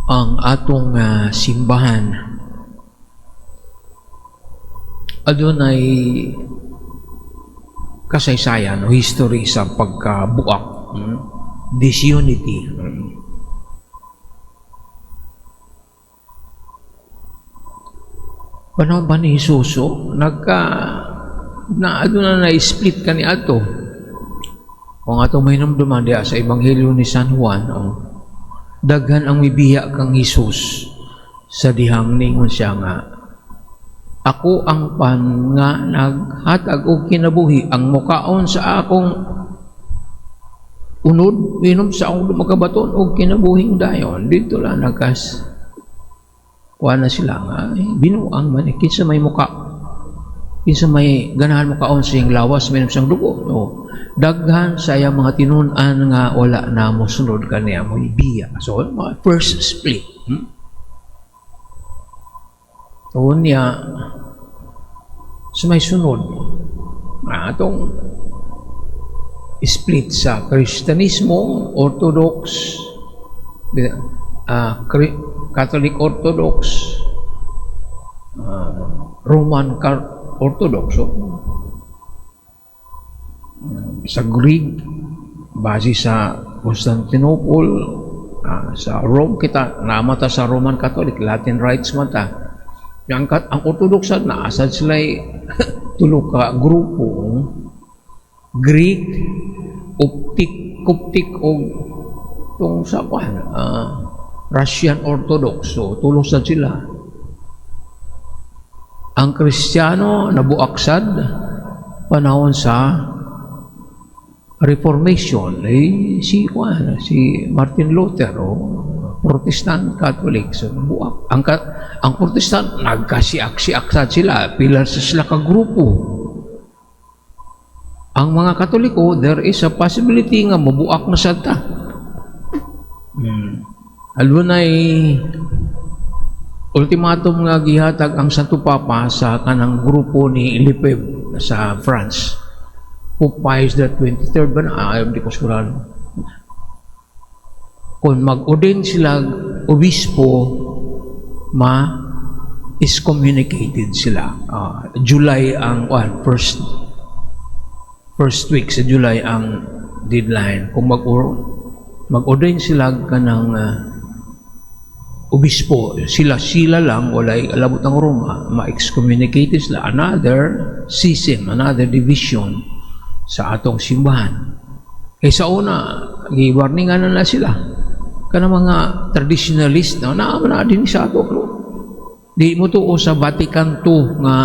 Ang atong simbahan adunay kasaysayan o history sa pagkabuak, disunity. Panahon pa ni Jesus, oh, nagka na aduna na split kani ato. Kung atong mahinumduman diha sa Ebanghelyo ni San Juan, oh, daghan ang mibiya kang Hesus sa dihang ningon siya nga, "Ako ang pan nga naghatag og kinabuhi, ang mukaon sa akong unod, minom sa akong makabaton og kinabuhing dayon." Dito lang nagkas kuha na sila nga eh, binuang man eh, kinsa may muka, kinsa may ganahan mukaon sa iyang lawas, minom siyang dugo. No? Daghan sa iyang mga tinun-an nga wala na mosunod kaniya, mo biya. So mga first split. Unya sa may sunod atong split sa Kristiyanismo, Orthodox, Catholic Orthodox, Roman Orthodox. So, sa Greek, base sa Constantinople, sa Rome kita, namata sa Roman Catholic, Latin rites man ta. Ang Orthodox naasad sila tulo ka grupo, Greek, Coptic, Coptic o tung sa kwan, Russian Orthodox. So, tulo sad sila. Ang Kristiyano nabuaksad panahon sa Reformation, eh, si kwan, si Martin Luther, oh, Protestant Catholic. So, buak. Ang Protestant, nagkasiak-siak sad sila. Pila sa sila ka grupo. Ang mga Katoliko, there is a possibility nga mabuak na sad ta. Adunay ultimatum nga gihatag ang Santo Papa sa kanang grupo ni Lefebvre sa France. Pope Pius the 23rd ba na? Ah, hindi ko sigurado. Kung mag-ordain sila obispo, ma excommunicated sila. July ang well, first first week sa July ang deadline. Kung mag-ordain sila kanang obispo, sila sila lang, walay labot ang Roma, ma-excommunicated sila. Another schism, another division sa atong simbahan. Kay sa una, giwarningan na na sila. Kana mga traditionalist na naa na din sa ato. No? Di mo tuo sa Vatican II nga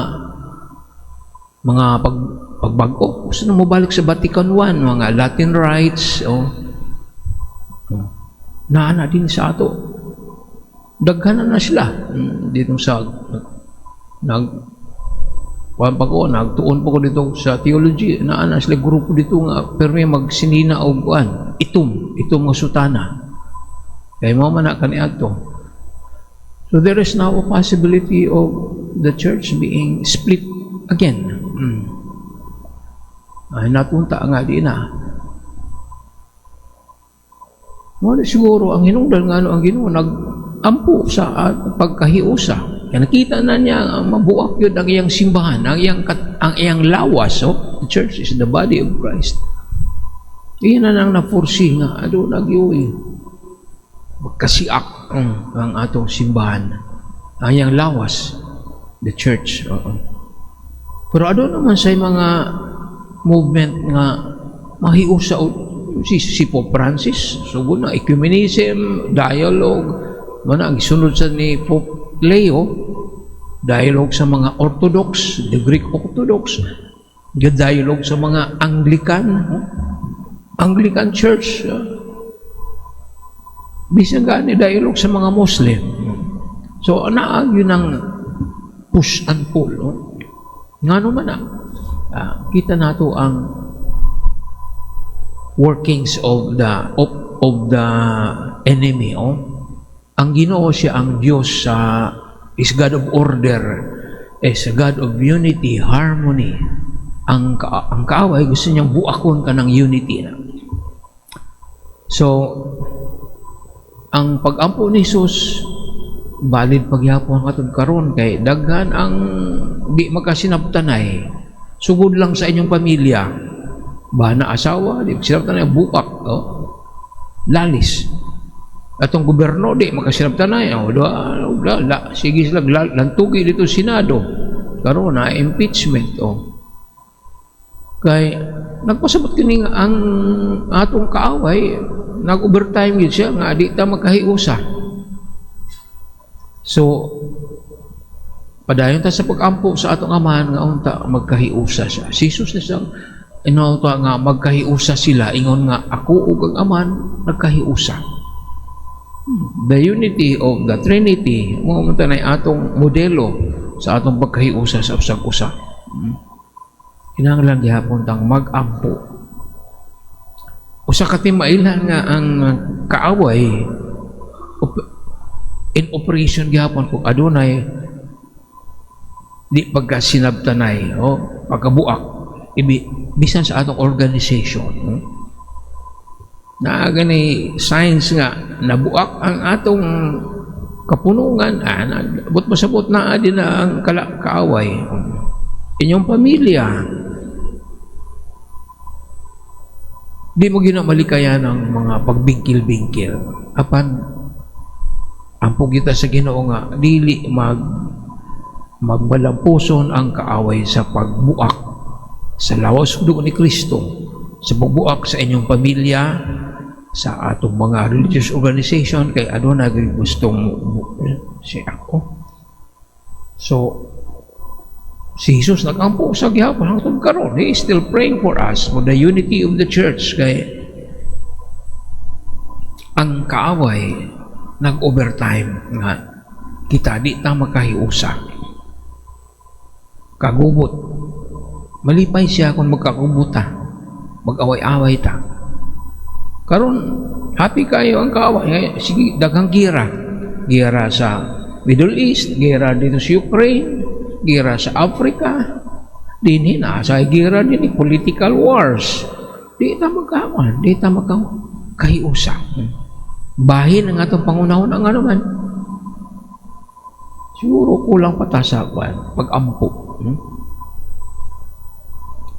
mga pagbag-o. Gusto na mo balik sa Vatican I, mga Latin rites, oh. Oh. Naa na din sa ato. Daghan na na sila. Dito sa nag kuan pa ko, nagtuon pa ko dito sa theology, naa na sila grupo dito nga permi magsinina og kuan, itom, itom nga sutana. Kay mao man na kaniadto. So there is now a possibility of the church being split again. Ay natunta nga di na. Mo siguro ang hinungdan nga ano ang Ginoo nag-ampo sa pagkahiusa. Kaya nakita na niya ang mabuak yun ang iyang simbahan, ang iyang lawas. Oh, the church is the body of Christ. Iyan na nang na-foresee nga, ado nagyuy. Magkasiak ang atong simbahan. Ang iyang lawas, the church. Oo. Pero ado naman sa mga movement nga mahiusa si Pope Francis, sugod na ecumenism, dialogue, mana ang gisunod sa ni Pope Leo, dialogue sa mga Orthodox, the Greek Orthodox, dialogue sa mga Anglican, Anglican Church, bisan gani dialogue sa mga Muslim. So, naa yun ang push and pull. No? Ngano man na, kita nato ang workings of the enemy. Oh? Ang Ginoo siya ang Diyos sa is God of order, is a God of unity, harmony. Ang kaaway gusto niyang buakon ka ng unity na. So, ang pag-ampo ni Jesus valid pagyapon hangtod karon kay daghan ang di makasinabtanay. Sugod lang sa inyong pamilya. Bana, asawa, di makasinabtanay, buak, oh. Lalis. Atong gobyerno di makasinabtanay, oh, la, la, sige sila lantugi dito Senado. Karon na impeachment, oh. Kay nagpasabot kini nga ang atong kaaway nag-overtime gid siya nga di ta magkahiusa. So padayon ta sa pag-ampo sa atong Amahan nga unta magkahiusa siya. Si Jesus na siyang inauto nga magkahiusa sila ingon nga ako ug ang Amahan nagkahiusa. The unity of the Trinity mao man na atong modelo sa atong pagkahiusa sa usag usa. Kinahanglan gihapon tang mag-ampo. Usa ka timailan nga ang kaaway in operation gihapon kung adunay di pagkasinabtanay o pagkabuak ibi, bisan sa atong organization, no? Naa gani signs nga nabuak ang atong kapunungan, na, but masabot na din na ang kaaway. Inyong pamilya, di mo ginamalikayan ang mga pagbingkil-bingkil, apan ampo kita sa Ginoo nga dili magbalampuson ang kaaway sa pagbuak sa lawas dugo ni Kristo, sa pagbuak sa inyong pamilya, sa atong mga religious organization, kay aduna gyud gustong siya ako. So si Jesus nagampo sa gihapon hangtod karon. He is still praying for us, for the unity of the church, kay ang kaaway nag-overtime nga kita di ta makahiusa. Kagubot. Malipay siya kung magkagubot ta, mag-away-away ta. Karon happy kayo ang kaaway. Sige, daghang gira. Gira sa Middle East, gira dito sa Ukraine, gira sa Africa, dinhi na sa gira din political wars. Di ta magkawan, di ta magkahiusa. Bahin ang atong pangunahon ang ano man. Siguro kulang pa ta sa pag-ampo.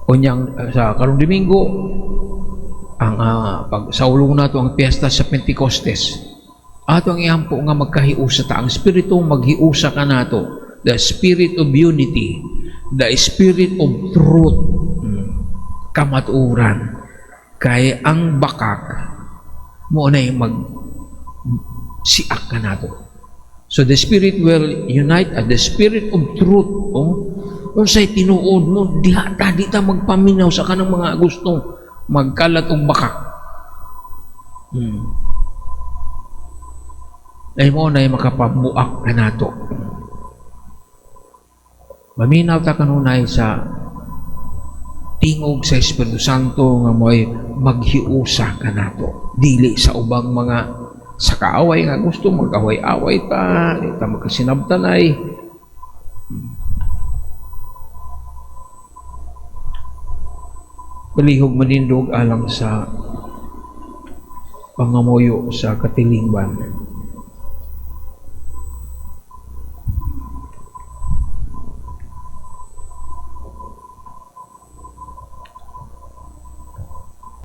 Unyang sa karong Domingo ang pag saulong nato ang piyesta sa Pentecostes. Ato ang iampo nga magkahiusa ta, ang espiritu maghiusa kanato, the spirit of unity, the spirit of truth, kamatuoran. Kay ang bakak mo na mag siak kanato. So the spirit will unite at the spirit of truth. Oh, unsay tinuod mo diha ta, di ta magpaminaw sa kanang mga gusto magkalat og bakak. Ay mo na makapabuak kanato. Maminaw ta kanunay sa tingog sa Espiritu Santo nga mo'y maghiusa kanato. Dili sa ubang mga sa kaaway nga gusto mag-away-away ta, di ta magkasinabtanay. Palihog manindog alang sa pangamuyo sa katilingban.